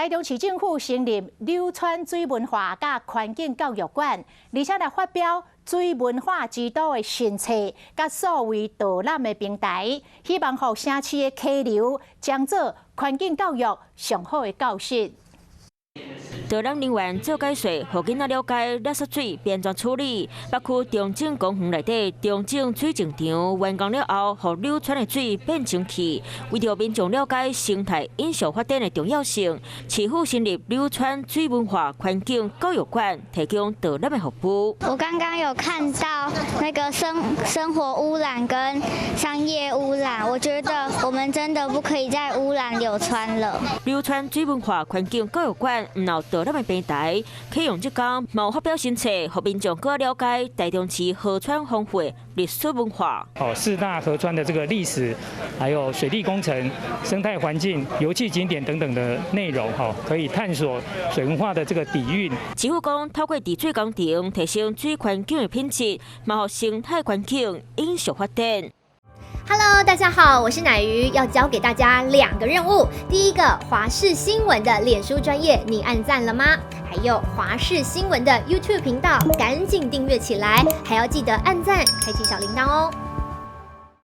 台中市政府成立柳川水文化佮環境教育館，而且來發表水文化之都的新冊，佮數位導覽的平台，希望予城市的溪流將做環境教育上好的教室。導覽人員做解說，予囡仔了解垃圾水欲按怎處理。北區中正公園內底中正水淨場完工了後，予柳川的水變清氣。為著民眾了解生態永續發展的重要性，市府成立柳川水文化環境教育館，提供導覽的服務。我剛剛有看到那個生活污染跟商業污染，我覺得我們真的不可以再污染柳川了。柳川水文化環境教育館毋但有導覽的平台，啟用這工，嘛有發表新冊，予民眾閣較了解台中市河川豐富的歷史文化。哦，四大河川的這個歷史，還有水利工程、生態環境、遊憩景點等等的內容，哈，可以探索水文化的這個底蘊。市府講，透過治水工程，提升水環境的品質，嘛予生態環境永續發展。 Hello，大家好，我是奶魚，要交給大家兩個任務。第一個，華視新聞的臉書專頁，你按讚了嗎？還有華視新聞的 YouTube 頻道，趕緊訂閱起來，還要記得按讚，開啟小鈴鐺哦。